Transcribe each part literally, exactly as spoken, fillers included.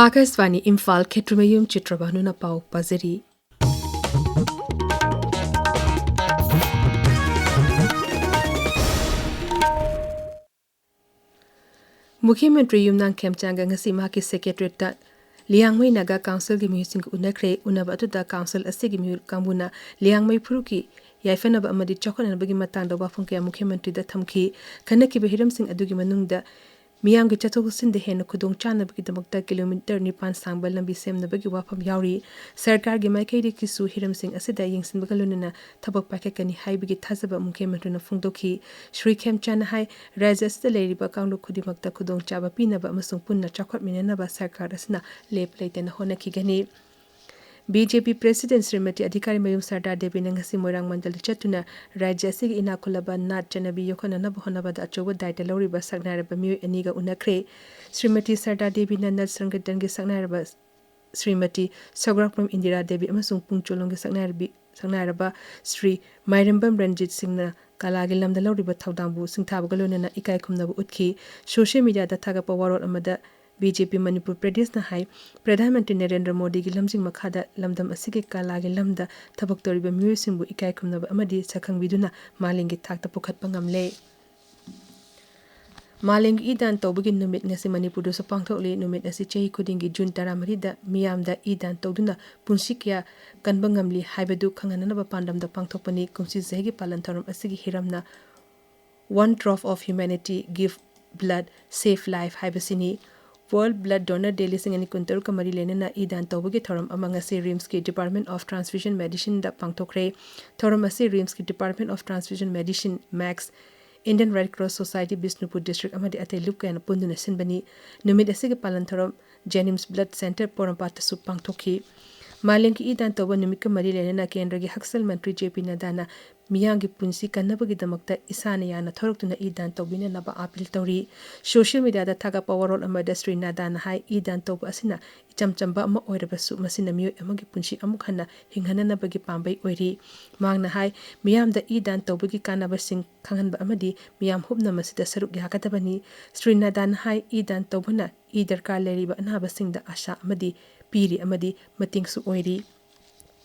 ꯑꯥꯀꯥꯁꯕꯥꯅꯤ ꯏꯝꯐꯥꯜ, ꯈꯦꯇ꯭ꯔꯤꯃꯌꯨꯝ ꯆꯤꯇ꯭ꯔꯕꯥꯅꯨꯅ ꯄꯥꯎ ꯄꯥꯖꯔꯤ꯫ ꯃꯨꯈ꯭ꯌ ꯃꯟꯇ꯭ꯔꯤ ꯌꯨꯝꯅꯥꯝ ꯈꯦꯝꯆꯥꯟꯒ ꯉꯁꯤ ꯃꯍꯥꯛꯀꯤ ꯁꯦꯀ꯭ꯔꯦꯇꯔꯤꯌꯦꯠꯇ ꯂꯤꯌꯥꯡꯃꯩ ꯅꯥꯒꯥ ꯀꯥꯎꯟꯁꯤꯜꯒꯤ ꯃꯤꯑꯣꯏꯁꯤꯡꯒ ꯎꯅꯈ꯭ꯔꯦ꯫ ꯎꯅꯕ ꯑꯗꯨꯗ ꯀꯥꯎꯟꯁꯤꯜ ꯑꯁꯤꯒꯤ ꯃꯤꯍꯨꯠ ꯀꯥꯡꯕꯨꯅ ꯂꯤꯌꯥꯡꯃꯩ ꯐꯨꯔꯨꯞꯀꯤ ꯌꯥꯏꯐꯅꯕ ꯑꯃꯗꯤ ꯆꯥꯎꯈꯠꯅꯅꯕꯒꯤ ꯃꯇꯥꯡꯗ ꯋꯥꯐꯝ ꯀꯌꯥ ꯃꯨꯈ꯭ꯌ ꯃꯟꯇ꯭ꯔꯤꯗ ꯊꯝꯈꯤ꯫ ꯈꯟꯅꯈꯤꯕ ꯍꯤꯔꯝꯁꯤꯡ ꯑꯗꯨꯒꯤ ꯃꯅꯨꯡꯗ ꯃꯤꯌꯥꯝꯒꯤ ꯆꯠꯊꯣꯛ ꯆꯠꯁꯤꯟꯗ ꯍꯦꯟꯅ ꯈꯨꯗꯣꯡ ꯆꯥꯅꯕꯒꯤꯗꯃꯛꯇ ꯀꯤꯂꯣꯃꯤꯇꯔ ꯅꯤꯄꯥꯟ ꯁꯥꯡꯕ ꯂꯝꯕꯤ ꯁꯦꯝꯅꯕꯒꯤ ꯋꯥꯐꯝ ꯌꯥꯎꯔꯤ꯫ ꯁꯔꯀꯥꯔꯒꯤ ꯃꯥꯏꯀꯩꯗꯒꯤꯁꯨ ꯍꯤꯔꯝꯁꯤꯡ ꯑꯁꯤꯗ ꯌꯦꯡꯁꯤꯟꯕꯒ ꯂꯣꯏꯅꯅ ꯊꯕꯛ ꯄꯥꯏꯈꯠꯀꯅꯤ ꯍꯥꯏꯕꯒꯤ ꯊꯥꯖꯕ ꯃꯨꯈ꯭ꯌ ꯃꯟꯇ꯭ꯔꯤꯅ ꯐꯣꯡꯗꯣꯛꯈꯤ꯫ ꯁ꯭ꯔꯤ ꯈꯦꯝꯆꯥꯟꯅ ꯍꯥꯏ, ꯔꯥꯖ꯭ꯌ ꯑꯁꯤꯗ ꯂꯩꯔꯤꯕ ꯀꯥꯡꯂꯨꯞ ꯈꯨꯗꯤꯡꯃꯛꯇ ꯈꯨꯗꯣꯡꯆꯥꯕ ꯄꯤꯅꯕ ꯑꯃꯁꯨꯡ ꯄꯨꯟꯅ ꯆꯥꯎꯈꯠꯃꯤꯟꯅꯅꯕ ꯁꯔꯀꯥꯔ ꯑꯁꯤꯅ ꯂꯦꯞ ꯂꯩꯇꯅ ꯍꯣꯠꯅꯈꯤꯒꯅꯤ꯫ ꯕꯤ ꯖꯦ ꯄꯤ ꯄ꯭ꯔꯦꯁꯤꯗꯦꯟꯠ ꯁ꯭ꯔꯤꯃꯇꯤ ꯑꯙꯤꯀꯥꯔꯤ ꯃꯌꯨꯝ ꯁꯔꯗꯥ ꯗꯦꯕꯤꯅ ꯉꯁꯤ ꯃꯣꯏꯔꯥꯡ ꯃꯟꯗꯜꯗ ꯆꯠꯇꯨꯅ ꯔꯥꯖ꯭ꯌ ꯑꯁꯤꯒꯤ ꯏꯅꯥꯛ ꯈꯨꯜꯂꯕ ꯅꯥꯠ ꯆꯠꯅꯕꯤ ꯌꯣꯛꯈꯠꯅꯅꯕ ꯍꯣꯠꯅꯕꯗ ꯑꯆꯧꯕ ꯗꯥꯌꯤꯠꯕ ꯂꯧꯔꯤꯕ ꯁꯛꯅꯥꯏꯔꯕ ꯃꯤꯑꯣꯏ ꯑꯅꯤꯒ ꯎꯅꯈ꯭ꯔꯦ꯫ ꯁ꯭ꯔꯤꯃꯇꯤ ꯁꯔꯗꯥ ꯗꯦꯕꯤꯅ ꯅꯠ ꯁꯪꯀꯤꯔꯇꯟꯒꯤ ꯁꯛꯅꯥꯏꯔꯕ ꯁ꯭ꯔꯤꯃꯇꯤ ꯁꯒ꯭ꯔꯥꯛꯄꯝ ꯏꯟꯗꯤꯔꯥ ꯗꯦꯕꯤ ꯑꯃꯁꯨꯡ ꯄꯨꯡ ꯆꯣꯂꯣꯝꯒꯤ ꯁꯛꯅꯥꯏꯔꯕꯤ, ꯁꯛꯅꯥꯏꯔꯕ ꯁ꯭ꯔꯤ ꯃꯥꯏꯔꯦꯝꯕꯝ ꯔꯟꯖꯤꯠ ꯁꯤꯡꯅ ꯀꯂꯥꯒꯤ ꯂꯝꯗ ꯂꯧꯔꯤꯕ ꯊꯧꯗꯥꯡꯕꯨ ꯁꯤꯡꯊꯥꯕꯒ ꯂꯣꯏꯅꯅ ꯏꯀꯥꯏ ꯈꯨꯝꯅꯕ ꯎꯠꯈꯤ꯫ ꯁꯣꯁꯤꯌꯦꯜ ꯃꯤꯗꯤꯌꯥꯗ ꯊꯥꯒꯠꯄ ꯋꯥꯔꯣꯜ ꯑꯃꯗ ꯕꯤ ꯖꯦ ꯄꯤ ꯃꯅꯤꯄꯨꯔ ꯄ꯭ꯔꯗꯦꯁꯅ ꯍꯥꯏ, ꯄ꯭ꯔꯙꯥꯟ ꯃꯟꯇ꯭ꯔꯤ ꯅꯔꯦꯟꯗ꯭ꯔ ꯃꯣꯗꯤꯒꯤ ꯂꯝꯖꯤꯡ ꯃꯈꯥꯗ ꯂꯝꯗꯝ ꯑꯁꯤꯒꯤ ꯀꯂꯥꯒꯤ ꯂꯝꯗ ꯊꯕꯛ ꯇꯧꯔꯤꯕ ꯃꯤꯑꯣꯏꯁꯤꯡꯕꯨ ꯏꯀꯥꯏ ꯈꯨꯝꯅꯕ ꯑꯃꯗꯤ ꯁꯛꯈꯪꯕꯤꯗꯨꯅ ꯃꯥꯂꯦꯝꯒꯤ ꯊꯥꯛꯇ ꯄꯨꯈꯠꯄ ꯉꯝꯂꯦ꯫ ꯃꯥꯂꯦꯝꯒꯤ ꯏ ꯗꯥꯟ ꯇꯧꯕꯒꯤ ꯅꯨꯃꯤꯠ ꯉꯁꯤ ꯃꯅꯤꯄꯨꯔꯗꯁꯨ ꯄꯥꯡꯊꯣꯛꯂꯤ꯫ ꯅꯨꯃꯤꯠ ꯑꯁꯤ ꯆꯍꯤ ꯈꯨꯗꯤꯡꯒꯤ ꯖꯨꯟ ꯇꯔꯥꯃꯔꯤꯗ ꯃꯤꯌꯥꯝꯗ ꯏ ꯗꯥꯟ ꯇꯧꯗꯨꯅ ꯄꯨꯟꯁꯤ ꯀꯌꯥ ꯀꯟꯕ ꯉꯝꯂꯤ ꯍꯥꯏꯕꯗꯨ ꯈꯪꯍꯟꯅꯅꯕ ꯄꯥꯟꯗꯝꯗ ꯄꯥꯡꯊꯣꯛꯄꯅꯤ꯫ ꯀꯨꯝꯁꯤ ꯆꯍꯤꯒꯤ ꯄꯥꯂꯟ ꯊꯧꯔꯝ ꯑꯁꯤꯒꯤ ꯍꯤꯔꯝꯅ One Drop of Humanity, Give Blood, Save Life ꯍꯥꯏꯕꯁꯤꯅꯤ꯫ World Blood Donor Day ꯂꯤꯁꯤꯡ ꯑꯅꯤ ꯀꯨꯟꯇꯔꯨꯛꯀ ꯃꯔꯤ ꯂꯣꯏꯅꯅ ꯏ ꯗꯥꯟ ꯇꯧꯕꯒꯤ ꯊꯧꯔꯝ ꯑꯃ ꯉꯁꯤ ꯔꯤꯝꯁꯀꯤ Department of Transfusion Medicineꯗ ꯄꯥꯡꯊꯣꯛꯈ꯭ꯔꯦ꯫ ꯊꯧꯔꯝ ꯑꯁꯤ ꯔꯤꯝꯁꯀꯤ Department of Transfusion Medicine, max, Indian Red Cross Society Bishnupur district ꯑꯃꯗꯤ ꯑꯇꯩ ꯂꯨꯞ ꯀꯌꯥꯅ ꯄꯨꯟꯗꯨꯅ ꯁꯤꯟꯕꯅꯤ꯫ ꯅꯨꯃꯤꯠ ꯑꯁꯤꯒꯤ ꯄꯥꯂꯟ ꯊꯧꯔꯝ ꯖꯦꯅꯤꯝꯁ ꯕ꯭ꯂꯗ ꯁꯦꯟꯇꯔ ꯄꯣꯔꯣꯝꯄꯥꯠꯇꯁꯨ ꯄꯥꯡꯊꯣꯛꯈꯤ꯫ ꯃꯥꯂꯦꯝꯒꯤ ꯏ ꯗꯥꯟ ꯇꯧꯕ ꯅꯨꯃꯤꯠꯀ ꯃꯔꯤ ꯂꯩꯅꯅ ꯀꯦꯟꯗ꯭ꯔꯒꯤ ꯍꯛꯁꯦꯜ ꯃꯟꯇ꯭ꯔꯤ ꯖꯦ ꯄꯤ ꯅꯗꯥꯅ ꯃꯤꯌꯥꯝꯒꯤ ꯄꯨꯟꯁꯤ ꯀꯟꯅꯕꯒꯤꯗꯃꯛꯇ ꯏꯁꯥꯅ ꯌꯥꯅ ꯊꯣꯔꯛꯇꯨꯅ ꯏ ꯗꯥꯟ ꯇꯧꯕꯤꯅꯅꯕ ꯑꯥꯄꯤꯜ ꯇꯧꯔꯤ꯫ ꯁꯣꯁꯤꯌꯦꯜ ꯃꯤꯗꯤꯌꯥꯗ ꯊꯥꯒꯠꯄ ꯋꯥꯔꯣꯜ ꯑꯃꯗ ꯁ꯭ꯔꯤ ꯅꯗꯥꯅ ꯍꯥꯏ, ꯏ ꯗꯥꯟ ꯇꯧꯕ ꯑꯁꯤꯅ ꯏꯆꯝ ꯆꯝꯕ ꯑꯃ ꯑꯣꯏꯔꯕꯁꯨ ꯃꯁꯤꯅ ꯃꯤꯑꯣꯏ ꯑꯃꯒꯤ ꯄꯨꯟꯁꯤ ꯑꯃꯨꯛ ꯍꯟꯅ ꯍꯤꯡꯍꯟꯅꯅꯕꯒꯤ ꯄꯥꯝꯕꯩ ꯑꯣꯏꯔꯤ꯫ ꯃꯍꯥꯛꯅ ꯍꯥꯏ, ꯃꯤꯌꯥꯝꯗ ꯏ ꯗꯥꯟ ꯇꯧꯕꯒꯤ ꯀꯥꯟꯅꯕꯁꯤꯡ ꯈꯪꯍꯟꯕ ꯑꯃꯗꯤ ꯃꯤꯌꯥꯝ ꯍꯨꯞꯅ ꯃꯁꯤꯗ ꯁꯔꯨꯛ ꯌꯥꯒꯗꯕꯅꯤ꯫ ꯁ꯭ꯔꯤ ꯅꯗꯥꯅ ꯍꯥꯏ, ꯏ ꯗꯥꯟ ꯇꯧꯕꯅ ꯏ ꯗꯔꯀꯥꯔ ꯂꯩꯔꯤꯕ ꯑꯅꯥꯕꯁꯤꯡꯗ ꯑꯥꯁꯥ ꯑꯃꯗꯤ ꯄꯤꯔꯤ ꯑꯃꯗꯤ ꯃꯇꯦꯡꯁꯨ ꯑꯣꯏꯔꯤ꯫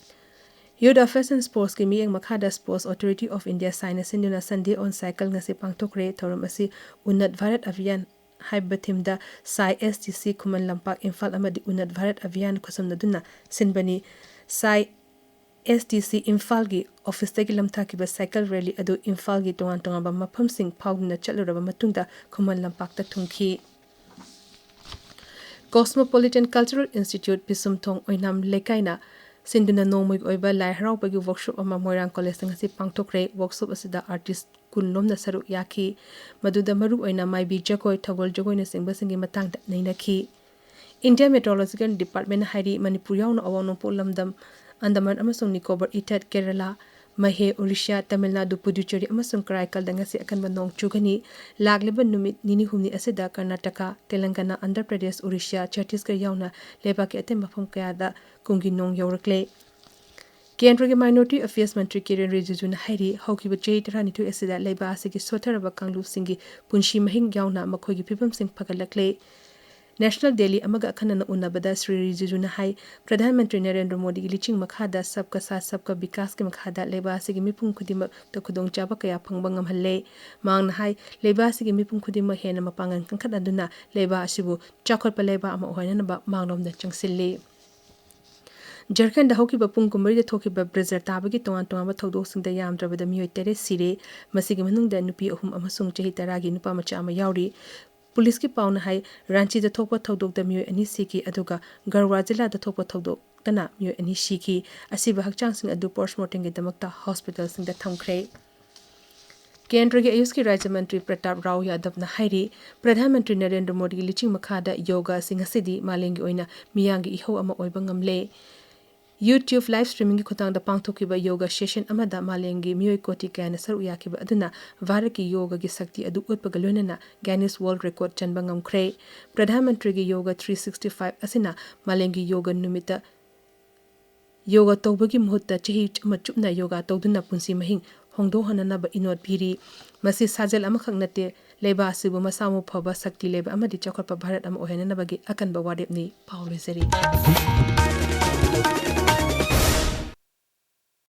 Youth Affairs and Sportsꯀꯤ ꯃꯤꯠꯌꯦꯡ ꯃꯈꯥꯗ Sports Authority of India ꯁꯥꯏꯅ ꯁꯤꯟꯗꯨꯅ Sunday on Cycle ꯉꯁꯤ ꯄꯥꯡꯊꯣꯛꯈ꯭ꯔꯦ꯫ ꯊꯧꯔꯝ ꯑꯁꯤ ꯎꯟꯅꯠ ꯚꯥꯔꯠ ꯑꯚꯤꯌꯥꯟ ꯍꯥꯏꯕ ꯊꯤꯝꯗ ꯁꯥꯏ ꯑꯦꯁ ꯗꯤ ꯁꯤ ꯈꯨꯃꯟ ꯂꯝꯄꯥꯛ ꯏꯝꯐꯥꯜ ꯑꯃꯗꯤ ꯎꯟꯅꯠ ꯚꯥꯔꯠ ꯑꯚꯤꯌꯥꯟ ꯈꯨꯠꯁꯝꯅꯗꯨꯅ ꯁꯤꯟꯕꯅꯤ꯫ ꯁꯥꯏ ꯑꯦꯁ ꯗꯤ ꯁꯤ ꯏꯝꯐꯥꯜꯒꯤ ꯑꯣꯐꯤꯁꯇꯒꯤ ꯂꯝꯊꯥꯈꯤꯕ ꯁꯥꯏꯀꯜ ꯔꯦꯂꯤ ꯑꯗꯨ ꯏꯝꯐꯥꯜꯒꯤ ꯇꯣꯉꯥꯟ ꯇꯣꯉꯥꯟꯕ ꯃꯐꯝꯁꯤꯡ ꯐꯥꯎꯗꯨꯅ ꯆꯠꯂꯨꯔꯕ ꯃꯇꯨꯡꯗ ꯈꯨꯃꯟ ꯂꯝꯄꯥꯛꯇ ꯊꯨꯡꯈꯤ꯫ Cosmopolitan Cultural Institute ꯄꯤꯁꯨꯝꯊꯣꯡ ꯑꯣꯏꯅꯥꯝ ꯂꯩꯀꯥꯏꯅ ꯁꯤꯟꯗꯨꯅ ꯅꯣꯡꯃꯒꯤ ꯑꯣꯏꯕ ꯂꯥꯏ ꯍꯔꯥꯎꯕꯒꯤ ꯋꯥꯔꯛꯁꯣꯞ ꯑꯃ ꯃꯣꯏꯔꯥꯡ ꯀꯣꯂꯦꯖꯇ ꯉꯁꯤ ꯄꯥꯡꯊꯣꯛꯈ꯭ꯔꯦ꯫ ꯋꯥꯔꯛꯁꯣꯞ ꯑꯁꯤꯗ ꯑꯥꯔꯇꯤꯁ ꯀꯨꯟ ꯂꯣꯝꯅ ꯁꯔꯨꯛ ꯌꯥꯈꯤ꯫ ꯃꯗꯨꯗ ꯃꯔꯨꯑꯣꯏꯅ ꯃꯥꯏꯕꯤ ꯖꯒꯣꯏ, ꯊꯧꯒꯜ ꯖꯒꯣꯏꯅꯆꯤꯡꯕꯁꯤꯡꯒꯤ ꯃꯇꯥꯡꯗ ꯅꯩꯅꯈꯤ꯫ India Meteorological Department ꯍꯥꯏꯔꯤ, ꯃꯅꯤꯄꯨꯔ ꯌꯥꯎꯅ ꯑꯋꯥꯡ ꯅꯣꯡꯄꯣꯛ ꯂꯝꯗꯝ ꯑꯟꯗꯃꯥꯟ ꯑꯃꯁꯨꯡ ꯅꯤꯀꯣꯕꯔ ꯏꯊꯠ, ꯀꯦꯔꯂꯥ, ꯃꯍꯦ, ꯑꯣꯔꯤꯁꯥ, ꯇꯥꯃꯤꯜ ꯅꯥꯗꯨ, ꯄꯨꯗꯨꯆꯦꯔꯤ ꯑꯃꯁꯨꯡ ꯀꯔꯥꯏꯀꯜꯗ ꯉꯁꯤ ꯑꯀꯟꯕ ꯅꯣꯡ ꯆꯨꯒꯅꯤ꯫ ꯂꯥꯛꯂꯤꯕ ꯅꯨꯃꯤꯠ ꯅꯤꯅꯤ ꯍꯨꯝꯅꯤ ꯑꯁꯤꯗ ꯀꯔꯅꯥꯇꯀꯥ, ꯇꯦꯂꯪꯒꯅꯥ, ꯑꯟꯙ꯭ꯔ ꯄ꯭ꯔꯗꯦꯁ, ꯑꯣꯔꯤꯁꯥ, ꯆꯇꯤꯁꯒꯔ ꯌꯥꯎꯅ ꯂꯩꯕꯥꯛꯀꯤ ꯑꯇꯩ ꯃꯐꯝ ꯀꯌꯥꯗ ꯀꯨꯝꯒꯤ ꯅꯣꯡ ꯌꯧꯔꯛꯂꯦ꯫ ꯀꯦꯟꯗ꯭ꯔꯒꯤ Minority Affairs ꯃꯟꯇ꯭ꯔꯤ ꯀꯤꯔꯦꯟ ꯔꯤꯖꯤꯖꯨꯅ ꯍꯥꯏꯔꯤ, ꯍꯧꯈꯤꯕ ꯆꯍꯤ ꯇꯔꯥꯅꯤꯊꯣꯏ ꯑꯁꯤꯗ ꯂꯩꯕꯥꯛ ꯑꯁꯤꯒꯤ ꯁꯣꯠꯊꯔꯕ ꯀꯥꯡꯂꯨꯞꯁꯤꯡꯒꯤ ꯄꯨꯟꯁꯤ ꯃꯍꯤꯡ ꯌꯥꯎꯅ ꯃꯈꯣꯏꯒꯤ ꯐꯤꯕꯝꯁꯤꯡ ꯐꯒꯠꯂꯛꯂꯦ꯫ National Daily ꯑꯃꯒ ꯑꯈꯟꯅꯅ ꯎꯅꯕꯗ ꯁ꯭ꯔꯤ ꯔꯤꯖꯤꯖꯨꯅ ꯍꯥꯏ, ꯄ꯭ꯔꯙꯥꯟ ꯃꯟꯇ꯭ꯔꯤ ꯅꯔꯦꯟꯗ꯭ꯔ ꯃꯣꯗꯤꯒꯤ ꯂꯤꯆꯤꯡ ꯃꯈꯥꯗ ꯁꯕꯀꯥ ꯁꯥꯊ ꯁꯕꯀꯥ ꯕꯤꯀꯥꯁꯀꯤ ꯃꯈꯥꯗ ꯂꯩꯕꯥꯛ ꯑꯁꯤꯒꯤ ꯃꯤꯄꯨꯝ ꯈꯨꯗꯤꯡꯃꯛꯇ ꯈꯨꯗꯣꯡꯆꯥꯕ ꯀꯌꯥ ꯐꯪꯕ ꯉꯝꯍꯜꯂꯦ꯫ ꯃꯍꯥꯛꯅ ꯍꯥꯏ, ꯂꯩꯕꯥꯛ ꯑꯁꯤꯒꯤ ꯃꯤꯄꯨꯝ ꯈꯨꯗꯤꯡꯃꯛ ꯍꯦꯟꯅ ꯃꯄꯥꯡꯒꯜ ꯀꯟꯈꯠꯍꯟꯗꯨꯅ ꯂꯩꯕꯥꯛ ꯑꯁꯤꯕꯨ ꯆꯥꯎꯈꯠꯄ ꯂꯩꯕꯥꯛ ꯑꯃ ꯑꯣꯏꯍꯟꯅꯕ ꯃꯥꯡꯂꯣꯝꯗ ꯆꯪꯁꯤꯜꯂꯤ꯫ ꯖꯔꯈꯟꯗ ꯍꯧꯈꯤꯕ ꯄꯨꯡ ꯀꯨꯟꯃꯔꯤꯗ ꯊꯣꯛꯈꯤꯕ ꯕ꯭ꯔꯤꯖꯔ ꯇꯥꯕꯒꯤ ꯇꯣꯉꯥꯟ ꯇꯣꯉꯥꯟꯕ ꯊꯧꯗꯣꯛꯁꯤꯡꯗ ꯌꯥꯝꯗ꯭ꯔꯕꯗ ꯃꯤꯑꯣꯏ ꯇꯔꯦꯠ ꯁꯤꯔꯦ꯫ ꯃꯁꯤꯒꯤ ꯃꯅꯨꯡꯗ ꯅꯨꯄꯤ ꯑꯍꯨꯝ ꯑꯃꯁꯨꯡ ꯆꯍꯤ ꯇꯔꯥꯒꯤ ꯅꯨꯄꯥ ꯃꯆꯥ ꯑꯃ ꯌꯥꯎꯔꯤ꯫ ꯄꯨꯂꯤꯁꯀꯤ ꯄꯥꯎꯅ ꯍꯥꯏ, ꯔꯥꯟꯆꯤꯗ ꯊꯣꯛꯄ ꯊꯧꯗꯣꯛꯇ ꯃꯤꯑꯣꯏ ꯑꯅꯤ ꯁꯤꯈꯤ, ꯑꯗꯨꯒ ꯒꯔꯋꯥ ꯖꯤꯂꯥꯗ ꯊꯣꯛꯄ ꯊꯧꯗꯣꯛꯇꯅ ꯃꯤꯑꯣꯏ ꯑꯅꯤ ꯁꯤꯈꯤ꯫ ꯑꯁꯤꯕ ꯍꯛꯆꯥꯡꯁꯤꯡ ꯑꯗꯨ ꯄꯣꯁꯠꯃꯣꯔꯇꯦꯝꯒꯤꯗꯃꯛꯇ ꯍꯣꯁꯄꯤꯇꯥꯜꯁꯤꯡꯗ ꯊꯝꯈ꯭ꯔꯦ꯫ ꯀꯦꯟꯗ꯭ꯔꯒꯤ ꯑꯌꯨꯁꯀꯤ ꯔꯥꯖ꯭ꯌ ꯃꯟꯇ꯭ꯔꯤ ꯄ꯭ꯔꯇꯥꯞ ꯔꯥꯎ ꯌꯥꯗꯕꯅ ꯍꯥꯏꯔꯤ, ꯄ꯭ꯔꯙꯥꯟ ꯃꯟꯇ꯭ꯔꯤ ꯅꯔꯦꯟꯗ꯭ꯔ ꯃꯣꯗꯤꯒꯤ ꯂꯤꯆꯤꯡ ꯃꯈꯥꯗ ꯌꯣꯒꯥ ꯑꯁꯤ ꯉꯁꯤꯗꯤ ꯃꯥꯂꯦꯝꯒꯤ ꯑꯣꯏꯅ ꯃꯤꯌꯥꯝꯒꯤ ꯏꯍꯧ ꯑꯃ ꯑꯣꯏꯕ ꯉꯝꯂꯦ꯫ YouTube live streamingꯒꯤ ꯈꯨꯠꯊꯥꯡꯗ ꯄꯥꯡꯊꯣꯛꯈꯤꯕ ꯌꯣꯒ session ꯑꯃꯗ ꯃꯥꯂꯦꯝꯒꯤ ꯃꯤꯑꯣꯏ ꯀꯣꯇꯤ ꯀꯌꯥꯅ ꯁꯔꯨꯛ ꯌꯥꯈꯤꯕ ꯑꯗꯨꯅ ꯚꯥꯔꯠꯀꯤ ꯌꯣꯒꯒꯤ ꯁꯛꯇꯤ ꯑꯗꯨ ꯎꯠꯄꯒ ꯂꯣꯏꯅꯅ Guinness World Record ꯆꯟꯕ ꯉꯝꯈ꯭ꯔꯦ꯫ ꯄ꯭ꯔꯙꯥꯟ ꯃꯟꯇ꯭ꯔꯤꯒꯤ ꯌꯣꯒ three sixty five ꯑꯁꯤꯅ ꯃꯥꯂꯦꯝꯒꯤ ꯌꯣꯒ ꯅꯨꯃꯤꯠꯇ ꯌꯣꯒ ꯇꯧꯕꯒꯤ ꯃꯍꯨꯠꯇ ꯆꯍꯤ ꯑꯃ ꯆꯨꯞꯅ ꯌꯣꯒ ꯇꯧꯗꯨꯅ ꯄꯨꯟꯁꯤ ꯃꯍꯤꯡ ꯍꯣꯡꯗꯣꯛꯍꯟꯅꯅꯕ ꯏꯅꯣꯠ ꯄꯤꯔꯤ꯫ ꯃꯁꯤ ꯁꯥꯖꯦꯜ ꯑꯃꯈꯛ ꯅꯠꯇꯦ, ꯂꯩꯕꯥꯛ ꯑꯁꯤꯕꯨ ꯃꯁꯥ ꯃꯎ ꯐꯕ, ꯁꯛꯇꯤ ꯂꯩꯕ ꯑꯃꯗꯤ ꯆꯥꯎꯈꯠꯄ ꯚꯥꯔꯠ ꯑꯃ ꯑꯣꯏꯍꯟꯅꯅꯕꯒꯤ ꯑꯀꯟꯕ ꯋꯥꯔꯦꯞꯅꯤ꯫ ꯄꯥꯎ ꯂꯣꯏꯖꯔꯤ꯫